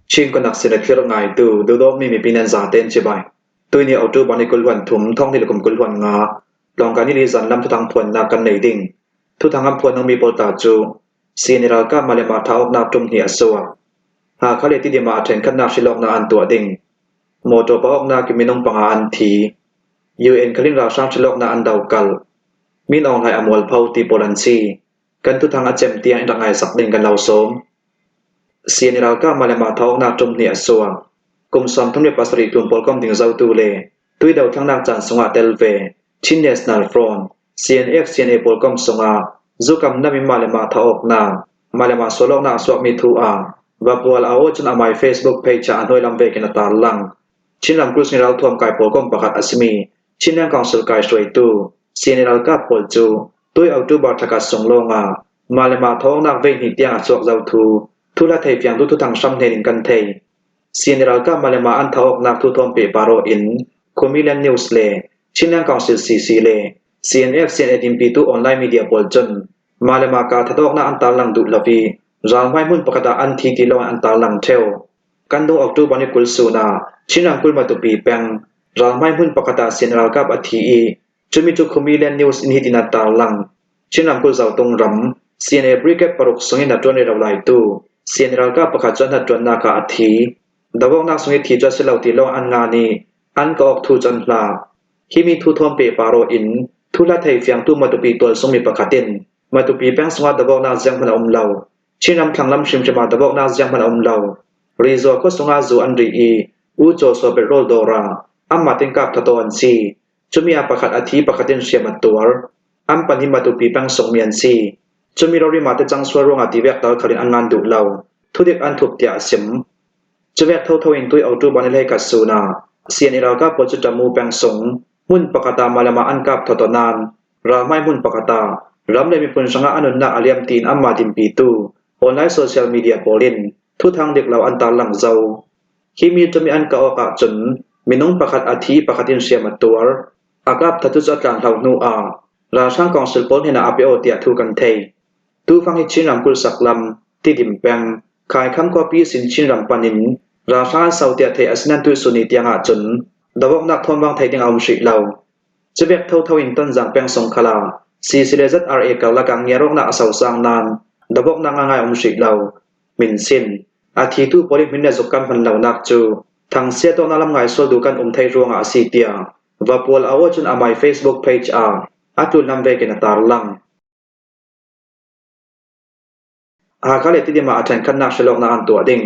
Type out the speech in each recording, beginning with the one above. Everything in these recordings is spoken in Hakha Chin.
Chin kanak sin a thlir ngaitu duhdawtmi mipi nan zaten cibai. Tuini October ni 23 thong ni kum 25 tlawngka ni li zan lam thuthang phuannak kan nei ding. Thuthang an phuan mi pawl ta cu CNA ralkap mah le mah tha awknak tum hnih a suak. Hakha le Tidim ah a ṭhenkhatnak hrilhawknak an tuah ding. Motor pa awknak in minung panga an thi. UN khalin ralhrang hrilhawknak an dokalh. Min Aung Hlaing a mualpho ti pawl an si. Kan thuthang a cem tiang in rak ngaisak ding kan lo sawm. CNA ralkap mah le mah thawngnak ṭum nih a suak. Kum 37 tlum pawl kom ding zotu le tui dothlannak caan sungah tel ve Chin National Front CNF CNA pawl kom sungah zukam nam in mah le mah thawknak mah le mah sualawknak a suakmi thu ah Vapual a aw cun amai Facebook page ah a hnuailam vekin a tarlang. Chin ramkulh sing ralthuam kai pawl kom pakhat a simi Chinland Council kai hruaitu CNA ralkap pawl cu tui October thlakhat sung lawngah mah le mah thawngnak veihnih tiang a chuak zau thu thula thei fiang tu thuthang hram hnen in kan thei. CNA ralkap mah le mah an thawknak thu thawm pe paro in Khuamiland News le Chinland Council CC le CNF CNA dinpi tu online media pawl cun mah le mah ka thatawknak an tarlang duh lo i ralhmai hmun pakhat ah an thi ti lawng an tarlang theo. Kan dong October ni 20 sun ah Chin ramkulh Matupi peng ralhmai hmun pakhat ah CNA ralkap a thi i Cumi cu Khuamiland News in hitin a tarlang. Chin ramkulh Zotung ram CNA Brigade paruk sung in a ṭuan rih lo laitu CNA ralkap pakhat cu an ṭuannak ah a thi. Dawawknak sung i thi cu a si lo ti lawng an ngan i an ka awk thu cu an hlah. Hi mi thu thawm pe paro in thuhla thei fiangtu Matupi tual sungmi pakhat in Matupi peng sungah dawawknak zeihmanh a um lo. Chinram thlanglam hrimhrim ah dawawknak zeihmanh a um lo. Rizua khua sungah zu an ri i U Caw Saw petrol dawr ah anmah tin kap thataw an si. Cumi ah pakhat a thi pakhat in hriam a tuar. An pan hi Matupi peng sungmi an si. Cumi rori mah te cang sual ruangah ti vek tal khalin an ngan duh lo. Thudik an thup tiah a sim. Cuvek thotho in tui otu ban i hlei khat sun ah CNA ralkap pawl cu Tamu peng sung hmun pakhat ah mah le mah an kap thotho nain ralhmai hmun pakhat ah ram le miphun hrangah a nunnak a liam tiin anmah dinpitu online social media pawl in thuthang dik lo an tarlang zau. Hi mi cumi an kah awk ahcun minung pakhat a thi pakhat in hriam a tuar. A kap thatu cu a tlanhlo hnu ah ralhrang council pawl hnenah a pe aw tiah thu kan thei. Tufang hi Chin ramkulh saklam, Tidim peng, Khaikham khuapi sin Chinram pan in ralhrang an so tiah theih a si nain tuisun ni tiang ahcun dawawknak thawngpang theih ding a um hrih lo. Civek thotho in Tonzang peng sungkhal ah CC le ZRA karlak ah ngiarawknak a sosang nain dawawknak ngaingai a um hrih lo. Minsin, a thitu pawl i hmin le zuk kan hman lonak cu thangsiat awknak lam ngai sual duh kan um thei ruangah a si tiah Vapual a aw cun a my Facebook page ah a tlunlam vekin a tarlang. Hakha le Tidim ah a ṭhenkhatnak hrilhawknak an tuah ding.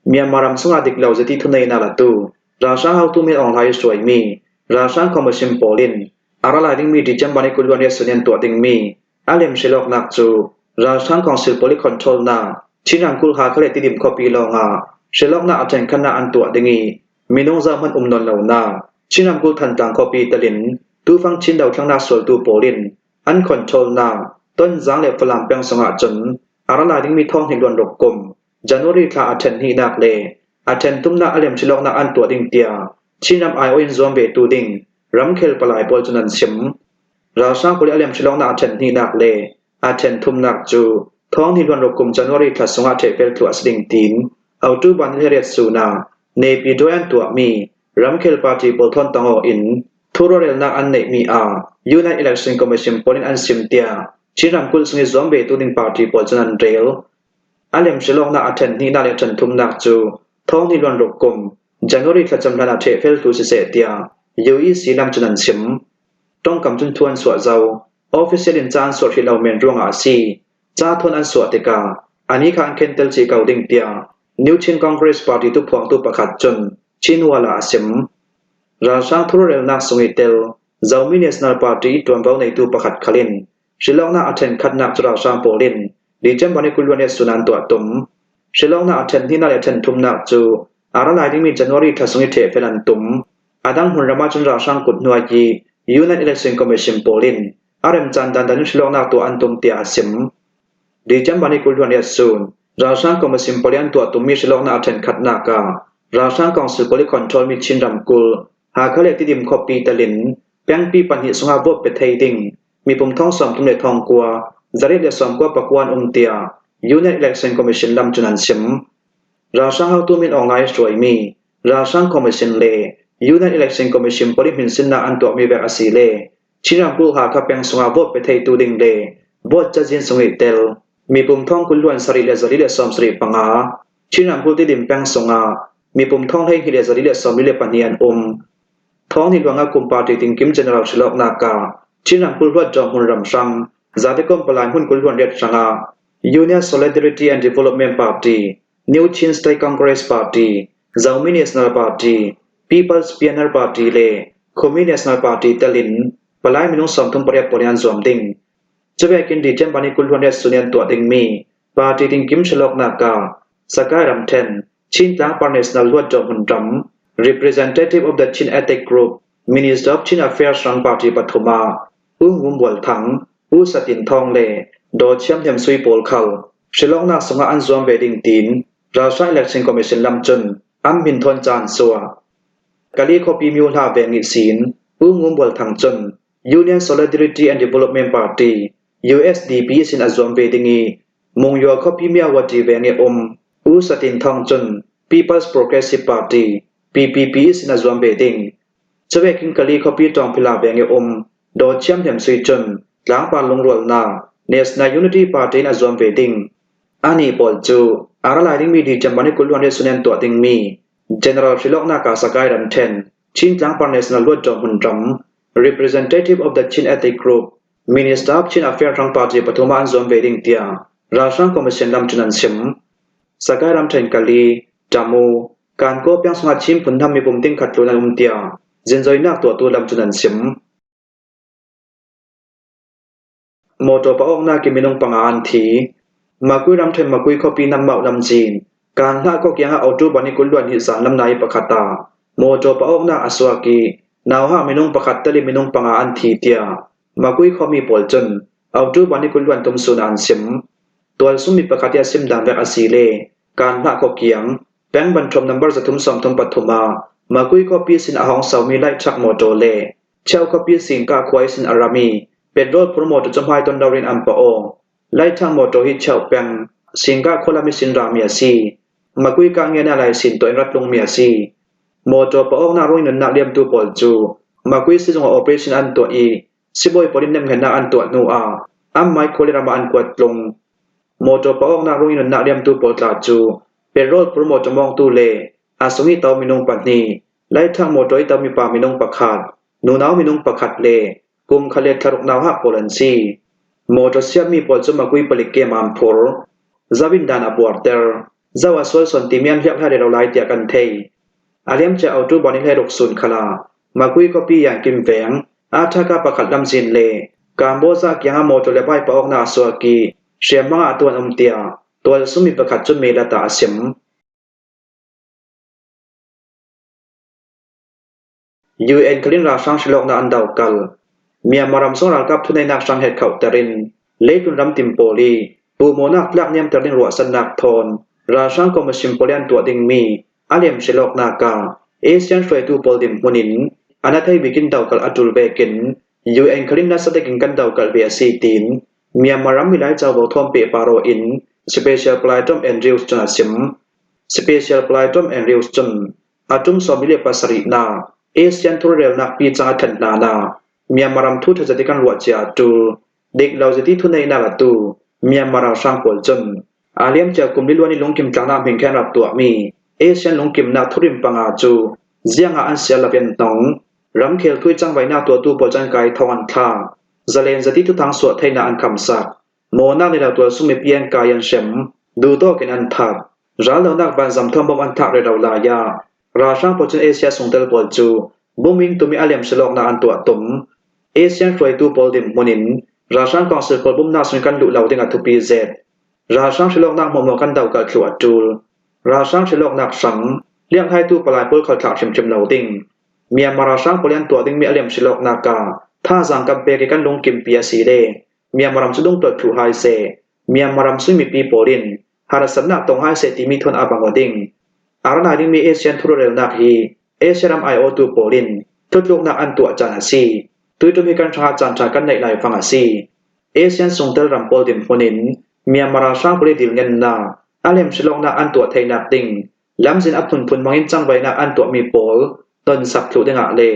Myanmar ram chungah dik lo zeiti thuneinak latu ralhrang haotu Min Aung Hlaing hruaimi ralhrang commission pawl in a ra lai dingmi December ni 20 ni sun in tuah dingmi a lem hrilhawknak cu ralhrang council poli control nak Chin ramkulh Hakha le Tidim khuapi lawngah hrilhawknak a ṭhenkhatnak an tuah ding i minung zohhmanh um nawn lonak Chin ramkulh Thantlang khuapi telin tufang Chin dothlannak sualtu pawl in An control-nak Tonzang le Falam peng zongah cun a ra lai dingmi thawng hnih luanruk kum January thla a ṭhen hnihnak le a ṭhen thumnak a lemchilawknak an tuah ding tiah Chinram aiawh in zuam ve tu ding ramkhel palai pawl cun an chim. Ralhrang pawl i a lemchilawknak a ṭhen hnihnak le a ṭhen thumnak cu thawng hnih luanruk kum January thla sungah ṭhehfel thlu a si ding tiin October ni hleiriat sun ah Naypyidaw an tuahmi ramkhel party pawl thawntangaw in Thurorelnak an neihmi ah United Election Commission pawl in an sim tiah Chin ramkulh chung i zuam ve tu ding party pawl cun an rel. A lemhrilawknak a ṭhen hnihnak le a ṭhen thumnak cu thawng hi luanruk kum January thlacam hlan ah ṭhehfeltu siseh tiah UEC lam cun an chim. Tongkam cun thu an suah zau. Official in ca an suah hrih lo men ruangah a si. Ca thawn an suah tikah ani kha an khentel chih ko ding tiah New Chin Congress Party tuphuangtu pakhat cun Chinwal ah a sim. Ralhrang thurelnak sung i tel Zomi National Party ṭuanvo neitu pakhat khal in hrilhawknak a ṭhenkhatnak cu ralhrang pawl in December ni 20 sun an tuah tum. Hrilhawknak a ṭhen hnihnak le a ṭhen thumnak cu a ra lai dingmi January thla sung i ṭhehfel an tum. A dang hmunram ahcun ralhrang kut hnuai i United Election Commission pawl in a remcaan dandan in hrilhawknak tuah an tum tiah a sim. December ni 20 sun Ralhrang Commission pawl i an tuah tummi hrilhawknak a ṭhenkhatnak ah Ralhrang Council pawl i control mi Chin ramkulh Hakha le Tidim khuapi tel in pengpi pahnih sungah vote pe thei ding mipum thong 30 le thong kua 199 an um tiah Union Election Commission lam cun an chim. Ralhrang hotu Min Aung Hlaing hruaimi Ralhrang Commission le Union Election Commission pawl i hminsinnak an tuahmi vek a si le Chin ramkulh Hakha peng sungah vote pe theitu ding le vote cazin sung i tel mipum thong 27 le 175, Chin ramkulh Tidim peng sungah mipum thong 12 le 142 an um. Thawng nih luangah kum party tingkim general hrilhawknak ah Chin ramkulh Hluatdaw hmun ramhrang Zatekom palai hmun 28 hrangah Union Solidarity and Development Party, New Chin State Congress Party, Zomi National Party, People's Pioneer Party le Khumi National Party tel in palai minung 38 pawl nih an zuam ding. Cuvekin December ni 28 sun i an tuah dingmi party tingkim hrilhawknak ah Sakai ramthen Chin Tlangpar National Hluatdaw hmunram Representative of the Chin Ethnic Group, Minister of Chin Affairs rang party pathum ah U Ngum Bual Thang, U Satin Thawng le Daw Chiam Hnem Sui pawl khal hrilhawknak sungah an zuam ve ding tiin Ralhrang Election Commission lam cun an min thawn caan sua. Kali khuapi Myo Hla veng nih siin U Ngum Bual Thang cun Union Solidarity and Development Party USDP sin a zuam ve ding i Mungyaw khuapi Myawaddy veng i um U Satin Thawng cun People's Progressive Party PPP sin a zuam ve ding. Cuvekin Kali khuapi Tawngphila veng i um Daw Chiam Hnem Sui cun Tlangpar lungrualnak National Unity Party in a zuam ve ding. Anih pawl cu a ra lai dingmi December ni 20 sun an tuah dingmi General Hrilhawknak ah Sakai ramṭhen Chin Tlangpar National Hluatdaw hmunram Representative of the Chin Ethnic Group Minister of Chin Affairs rang party pathum ah an zuam ve ding tiah ralhrang commission lam cun an chim. Sakai ramṭhen Kali, Tamu, Kankaw peng chungah Chin phun hna mipum ting khat tlun an um tiah zinzoinak tuahtu lam cun an chim. Motor paawknak in minung panga an thi. Makui ramṭhen Makui khuapi Nammauh lamcin Kaan hlah ko kiangah October ni 20 luan hi zan lam nai pakhat ah motor paawknak a suak i nauhah minung pakhat tel in minung panga an thi tiah Makui khuami pawl cun October ni 20 luan tumsun ah an chim. Tualsung mi pakhat i a sim dan vek a si le kaan hlah ko kiang peng banṭhuam number 333 ah Makui khuapi sin a hawng somi light truck motor le Cheu khuapi singka khua i sin a rami petrol phur motor cu hmaiton lo in an pa aw. Laithang mawṭaw hi cheuh peng Singka khualam i sin rami a si. Makui ka ngen ah lai sin tuah in rat lungmi a si. Mawṭaw paawknak ruang nunnak liamtu pawl cu Makui sizung ah operation an tuah i sibawi pawl in nemhngetnak an tuah hnu ah Ammai khuali ram ah an kuat tlung. Mawṭaw paawknak ruang i nunnak liamtu pawl tla cu petrol phur mawṭaw mawngtu le a sung i to minung pahnih, Laithang mawṭaw i tomi pa minung pakhat, nunau minung pakhat le kum kha le thlaruk nauhak pawl an si. Mawṭaw siammi pawl cu Makui palik kem ah an phur. Zawin dan a buarter. Zo a sualsawn timi an hliaphlai rero lai tiah kan thei. A liamcia October ni 16 sun khala Makui khuapi Yankim veng Athaka pakhat lamzin le Kamboza kiangah mawṭaw le bike paawknak a suak i hriamhmang ah tuan um tiah tualsungmi pakhat cu Melat ah a sim. UN Kalin ralhrang hrilhawknak an dokal. Myanmar ram zong ralkap thuneinak hrang he khohter in leitlun ramtim pawl i puhmawhnak tlak niamter ding ruahsannak thawn ralhrang commission pawl i an tuah dingmi a lem hrilhawknak ah ASEAN hruaitu pawl dirhmun in an a thei bik in dokal a tul vekin UN Kalin nasa takin kan dokal ve a si tiin Myanmar ram milai covo thuam pe paro in Special Palai Tom Andrews cun a chim. Special Palai Tom Andrews cun A tum 17 nak ASEAN thurelnak pi cang a ṭhen hna na Myanmar ram thu ṭha kan ruah cia tu dik lo zati thuneinak a tu Myanmar ralhrang pawl cun a liamcia kum liluan i lungkim tlangnak hming khan rak tuahmi ASEAN lungkimnak thurim panga cu ziang ah an sial lo an hnong ramkhel thui cangvainak tuahtu pawl can kai thong an thla zalen zati thuthang suah theinak an khamsak mawnak ni lo tual sung mipi an kai an hrem duhtawk in an that Raldohnak vanzam thawng an thah rero lai ah ralhrang pawl cun Asia sungtel pawl cu bombing tum i a lem silawknak an tuah tum. ASEAN hruaitu pawl dirhmun in ralhrang council pawl bawmhnak sung kan luh lo ding a thupi zet. Ralhrang hrilawknak hmuhmuh kan dohkalh thlu a ṭul. Ralhrang hrilawknak hrang hlianghlaitu palai pawl khal thlak hrimhrim lo ding. Myanmar ralhrang pawl i an tuah dingmi a lem hrilawknak ah thazaang kan pek i kan lungkimpi a si le Myanmar ram cu dungtawt thlu hai seh. Myanmar ram sui mipi pawl in harsatnak tong hai seh timi thon a bang ding. A ra lai dingmi ASEAN thurelnak hi Asia ram aiawhtu pawl in thutluknak an tuah caan a si. Tuitum hi kan hrangah caan ṭha kan neih lai fang a si. ASEAN sungtel ram pawl dirhmun in Myanmar ralhrang pawl i dilngennak. A lemsilawknak an tuah theinak ding lamzin a phunphun hmangin cangvainak an tuahmi pawl tonsak thlu dingah le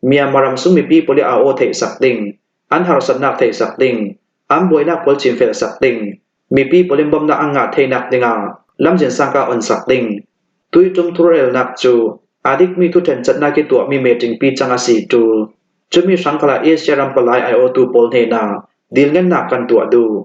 Myanmar ram sung mipi pawl i aa aw theihsak ding, an harsatnak theihsak ding, an buainak pawl cinfelsak ding, mipi pawl in bawmhnak an ngah theinak dingah lamzin sangka onsak ding. Tuitum thurelnak cu a dikmi thuṭhen-catnak i tuahmi meeting pi cang a si ṭul. Cumi hrangkhala Asia ram palai aiawhtu pawl hnenah dilngennak kan tuah duh.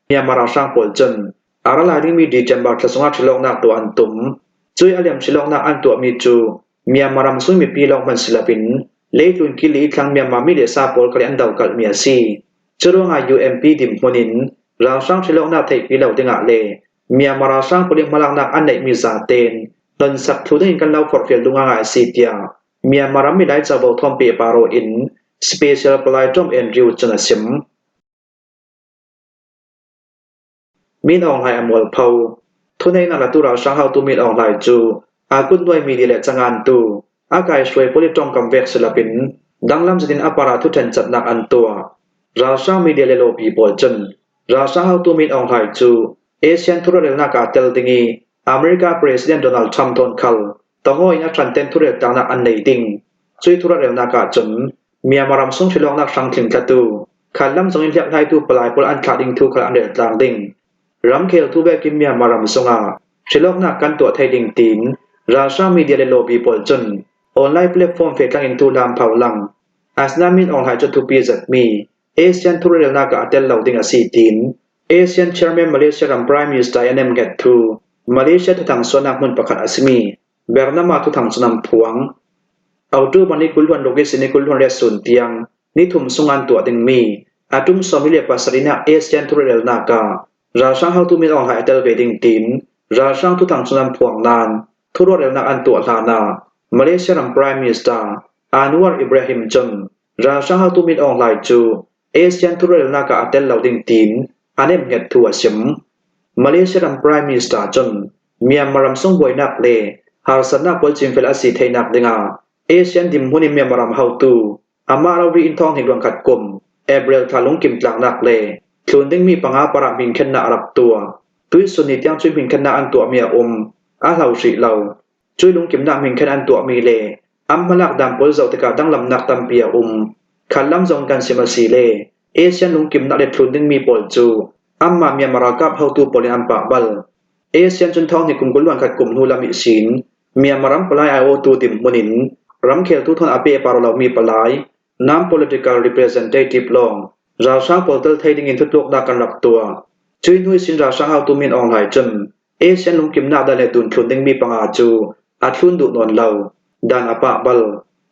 Myanmar ralhrang pawl cun a ra lai dingmi December thla chungah ṭhilawknak tuah an tum. Cui a liam ṭhilawknak an tuahmi cu Myanmar ram sung mipi lawng hmanh si loin leitlun kil i thlang Myanmar mi le sa pawl kha an dohkalhmi a si. Curuangah UMP dirhmun in ralhrang ṭhilawknak theihpi lo dingah le Myanmar ralhrang pawl i hmalaknak an neihmi zatein tonsak thlu dingin kan lo forhfial duh ngaingai a si tiah Myanmar ram milai covo thawngpe paro in Special Palai Tom Andrew cun a chim. Min Aung Hlaing a mualpho. Thuneinak latu ralhrang haotu Min Aung Hlaing cu aa kutnuaimi li le cangantu, a kaihruai pawl i ṭawngkam vek si loin danglam zet in a par ah thuṭhen catnak an tuah. Ralhrang media le lawpi pawl cun ralhrang haotu Min Aung Hlaing cu ASEAN thurelnak ah tel ding i America President Donald Trump thawn khal tongaw in a ṭhanten thurel tlaknak an nei ding. Cui thurelnak ah cun Myanmar ram sung hrilawknak hrangtling tlatu, khan lam zong in hliaphlaitu palai pawl an thlah ding thu kha an rel tlang ding. Ramkhel thu vekin Myanmar ram sungah hrilawknak kan tuah thei ding tiin ralhrang media le lobby pawl cun online platform fetlang in tuhlam pholang. Asinain Min Aung Hlaing cu thupi zatmi ASEAN thurelnak ah a tel lo ding a si tiin ASEAN Chairman Malaysia ram Prime Minister i a nemhnget thu Malaysia thuthang sualnak hmun pakhat a simi Bernama thuthang cu nan phuang. Autu ban i 20 ruk i sin i 28 sun tiang nithum sung an tuah dingmi a tum 27 nak ASEAN thurelnak ah ralhrang haotu Min Aung Hlaing a tel ve ding tiin ralhrang thuthang cu nan phuang nain thurelnak an tuah hlan ah Malaysia ram Prime Minister Anwar Ibrahim cun ralhrang haotu Min Aung Hlaing cu ASEAN thurelnak ah a tel lo ding tiin a nemhnget thu a chim. Malaysia ram Prime Minister cun Myanmar ram sung buainak le harsatnak pawl cinfel a si theinak dingah ASEAN dirhmun in Myanmar ram haotu amah rori in thawng hi luankhat kum April thla lungkim tlaknak le thlun dingmi panga parah minkhennak a rak tuah. Tuisun ni tiang cui minkhennak an tuahmi a um. A hlo hrih lo. Cui lungkimnak minkhen an tuahmi le an hmalak dan pawl zoh tikah danglamnak tampi a um. Khat lam zong kan sim a si le ASEAN lungkimnak le thlun dingmi pawl cu anmah Myanmar ralkap haotu pawl in an pah bal. ASEAN cun thawng nih kum 21 kum hnu lam ihsin Myanmar ram palai aiawhtu dirhmun in ramkheltu thawn a pehpar lomi palai non-political representative lawng ralhrang pawl tel thei dingin thutluknak kan rak tuah. Cui hnu sin ralhrang haotu Min Aung Hlaing cun ASEAN lungkimnak dan le dun thlun dingmi panga cu a thlun duh nawn lo. Dan a pah bal.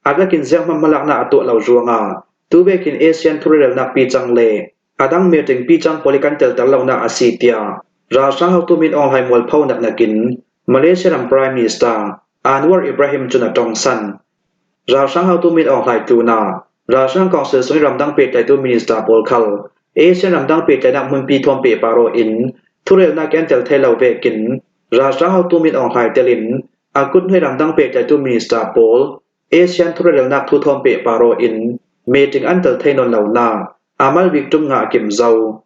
A lakin zianghmanh hmalaknak a tuah lo ruangah tubekin ASEAN thurelnak pi cang le A dang meeting pi cang pawl i kan telter lonak a si tiah ralhrang haotu Min Aung Hlaing mualphonak nakin Malaysia ram Prime Minister Anwar Ibrahim cun a tong san. Ralhrang haotu Min Aung Hlaing tlun ah ralhrang council sung i ramdang pehtlaitu minister pawl khal ASEAN ramdang pehtlaihnak hmunpi thuam pehparaw in thurelnak i an tel thai lo vekin ralhrang haotu Min Aung Hlaing tel in a kuthnuai ramdang pehtlaitu minister pawl ASEAN thurelnak thuthawm pehparaw in meeting an tel thai nawn lo na Amal bik tum nga a kim zau.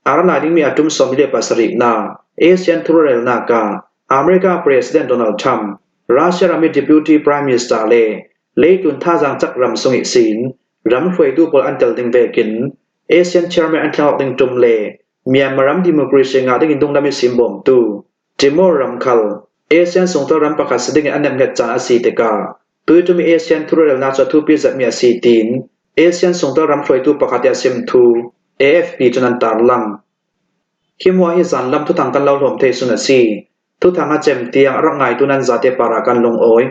A ra lai dingmi a tum 27 na ASEAN thurelnak ah America President Donald Trump, Russia ram i Deputy Prime Minister le leitlun thazaang cak ram sung i sin ram hruaitu pawl an tel ding vekin ASEAN Chairman an thleng awk ding tum le Myanmar ram democracy ngah ding in dunglam i sim bawmtu Timor ram khal ASEAN sungtel ram pakhat si ding in an nemhnget caan a si tikah tuitum i ASEAN thurelnak cu a thupi zatmi a si tiin ASEAN sungtel ram hruaitu pakhat i a sim thu AFP cun an tarlang. Hi mua hi zanlam thuthang kan lo hlawm thei sun a si. Thuthang a cem tiang a rak ngaitu nan zate par ah kan lungawi.